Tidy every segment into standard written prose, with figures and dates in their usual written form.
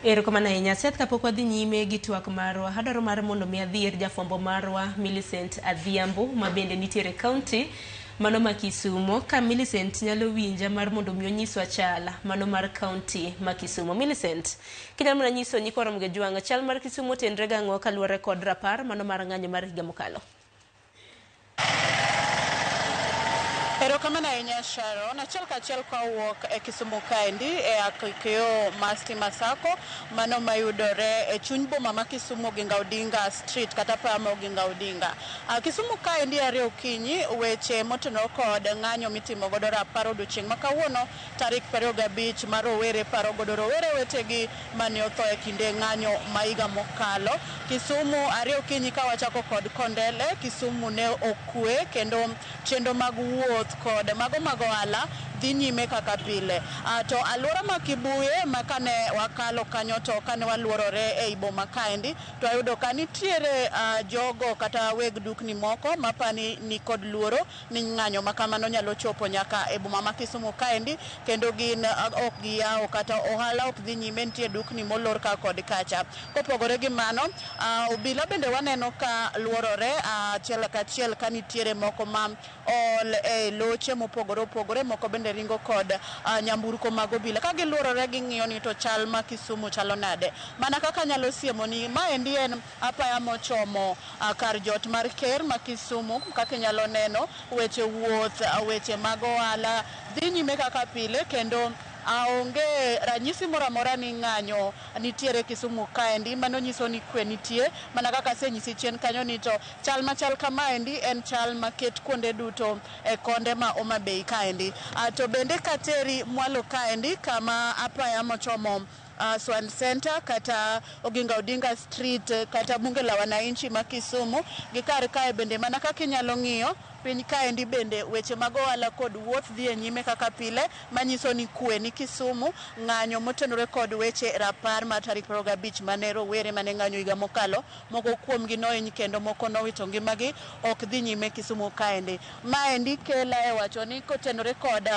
Erokamano ahinya Seth. Kapok wadhi nyime gi twak marwa, adwaro mar mondo mi adhi ir jafwambo marwa Millicent Adhiambo ma bende nitiere county mano ma Kisumo. Ka Millicent nyalo winja mar mondo mi onyiswa chal mano mar county ma Kisumo. Millicent, kinyalo mana nyiso nyikwa Ramogi Jwang' chal mar Kisumo otenre gang'o kaluwore kod rapar mano mar ng'anyo mar higa mokalo? Erokamano ahinya Sharon. Achiel kachiel kawuok e Kisumu kaendi e akikio mar Stima Sacco mano mayudore e chuny boma ma Kisumu Oginga Odinga Street kata apaya ma Oginga Odinga. Kisumu kaendi are okinyi weche motenore kod ng'anyo mitimo godo rapar odiochieng' ma kawuono tarik 25 ma rowere paro godo rowere wetegi mane otho e kinde ng'anyo ma higa mokalo. Kisumu are okinyi ka wachako kod Kondele, Kisumu ne okwe kendo chenro mag wuoth kod mago mag ohala dhi nyime kaka pile. To aluora ma Kibuye ma kane wakalo kanyo to kane waluorore ei boma kaendi to wayudo ka nitiere jogo kata weg dukni moko mapani ni kod luoro ni ng'anyo ma kamano nyalo chopo nyaka e boma ma Kisumu kaendi kendo gin ok giyawo kata ohala ok dhi nyime, nitie dukni molor ka kod kacha. Kopogore gi mano, obila bende waneno ka luorore achiel kachiel ka nitiere moko ma ool e loche mopogore opogore, moko bende ringo kod nyamburko mag obila. Ka giluorore ging'iyo ni to chal ma Kisumu chalo nade. Mana kaka anyalo siemo ni maendi en apaya mochomo kar jot mar ker ma Kisumu, kaka inyalo neno weche wuoth, weche mag ohala dhi nyime kaka pile kendo onge ranyisi moro amora ni ng'anyo nitiere Kisumu kaendi. Mano nyiso ni kwe nitie, mana kaka asenyisi chien kanyo ni to chal machal kamaendi en chal maket kuonde duto e konde ma Homa Bay kaendi. To bende kateri mwalo kaendi kama apaya mochomo Swan Center kata Oginga Odinga Street kata Bunge la Wananchi ma Kisumu gi kar kae bende mana kaka inyalo ng'iyo piny kaendi bende weche mag ohala kod wuoth dhi e nyime kaka pile manyiso ni kwe ni Kisumu. Ng'anyo motenore kod weche rapar mar tarik 25 mane rowere mane ng'anyo higa mokalo, moko kuomgi nohiny kendo moko nowito ngimagi ok dhi nyime Kisumu kaendi. Maendi kela e wacho ni kotenore kod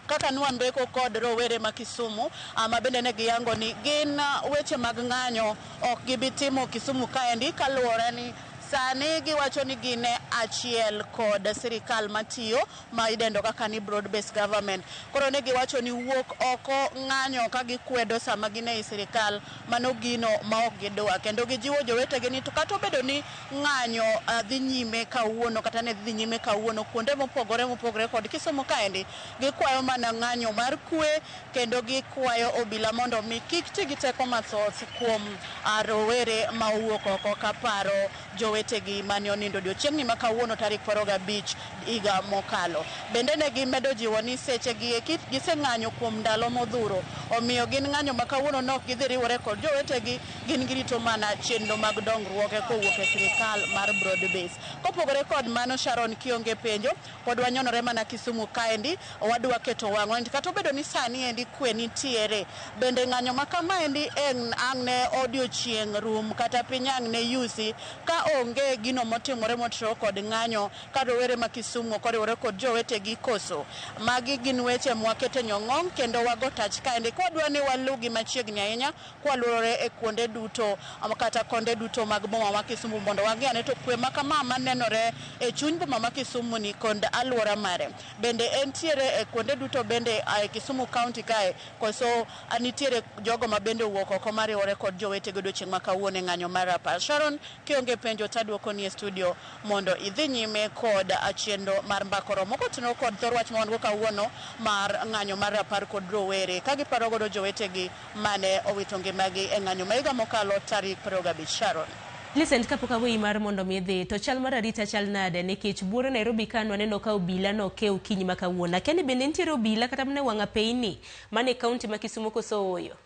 kaka nwambeko kod rowere ma Kisumu ma bende ne giyango ni gin weche mag ng'anyo ok gibi timo Kisumu kaendi kaluwore ni sani giwacho ni gin achiel kod sirikal matiyo ma idendo kaka ni broad based government. Koro ne giwacho ni wuok oko ng'anyo ka gikwedo sama gin ei sirikal mano gino ma ok gidwa, kendo gijiwo jowetegi ni to kata obedo ni ng'anyo dhi nyime kawuono kata ne dhi nyime kawuono kuonde mopogore mopogore kod Kisumu kaendi, gikwayo mana ng'anyo mar kwe kendo gikwayo obila mondo mi kik ti gi teko mathoth kuom rowere ma owuok oko kaparo jowetegi mane onindo odiochieng'ni ma kawuono tarik 25 higa mokalo. Bende ne gimedo jiwo ni seche gi eki giseng'anyo kuom ndalo modhuro, omiyo gin ng'anyo ma kawuono ne ok gidhi riwore kod jowetegi, gin girito mana chenro mag dongruoge kowuok e sirikal mar broad base. Kopogore kod mano, Sharon, kionge penjo, pod wanyonore mana Kisumu kaendi, wadwa keto wang'wa kata obedo ni sani endi kwe nitiere, bende ng'anyo ma kamaendi en ang' ne odiochieng' rum kata piny ang' ne yusi ka onge gino motimore motenore kod ng'anyo ka rowere ma Kisumu ok oriwore kod jowetegi koso. Magi gin weche mwakete nyong'ong' kendo wago tach kaendi kwadwa ni walugi machiegni ahinya kwaluorore e kuonde duto kata konde duto mag boma ma Kisumu mondo wang'i ane to kwe ma kama manenore e chuny boma ma Kisumu ni kod aluora mare bende entiere e kuonde duto bende e Kisumu County kae koso nitiere jogo ma bende owuok oko mariwore kod jowetegi odiochieng' ma kawuono e ng'anyo mar rapar. Sharon, kionge penjo taduoko ni e studio mondo idhi nyime kod chenro mar mbako romo kotenore kod thor wach ma wan go kawuono mar ng'anyo mar rapar kod rowere ka giparo godo jowetegi mane owito ngimagi e ng'anyo ma higa mokalo tarik 25. Sharon. Millicent, kapok aweyi mar mondo mi idhi, to chal mar arita chal nade? Nikech buore Nairobi ka nwaneno ka obila noke okinyi ma kawuono. Akia ni bende nitiere obila kata mana e wang' apeyni mane kaunti ma Kisumu koso ooyo?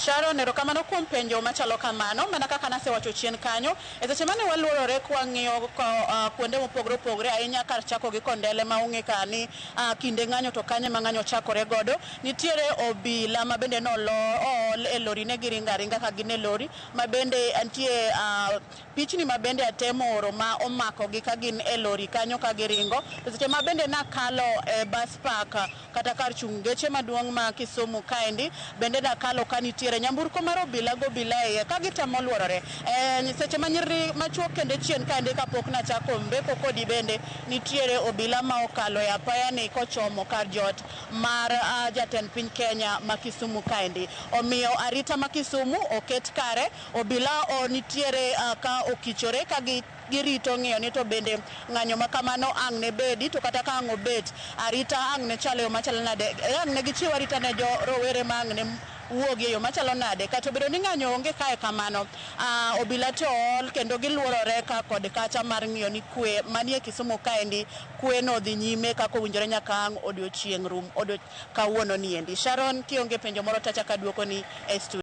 Sharon, erokamano kuom penjo machalo kamano. Mana kaka nasewacho chien kanyo, e seche mane waluorore kwang'iyo kuonde mopogore opogore, ahinya kar chako gi Kondele ma ong'e ka ni kinde ng'anyo to kanye ma ng'anyo chakore godo, nitiere obila ma bende nool e lori, ne giringo aringa ka gin e lori, ma bende nitie pichni ma bende atemo oro ma omakogi ka gin e lori kanyo ka giringo. To seche ma bende nakalo e bus park kata kar chung' geche maduong' ma Kisumu kaendi, bende nakalo ka nitiere nyamburko mar obila go obila iye ka gitemo luorore. Seche ma nyiri machuok kende chien kaendi kapok nachako mbeko kodi, bende nitiere obila ma okalo e apaya ni kochomo kar jot mar jatend piny Kenya ma Kisumu kaendi. Omiyo arita ma Kisumu oket kare, obila o nitiere ka okichore ka girito ng'iyo ni to bende ng'anyo ma kamano ang' ne bedi, to kata ka ang' obet, arita ang' ne chal e yo machalo nade, ang' ne gichiw arita ne jo rowere ma ang' ne wuogi e yo machalo nade. Kata obedo ni ng'anyo onge kae kamano, obila to ool kendo giluorore ka kod kacha mar ng'iyo ni kwe manie Kisumu kaendi, kwe no dhi nyime kaka owinjore nyaka ang' odiochieng' rum kawuono niendi. Sharon, kionge penjo moro tachako aduoko ni e studio.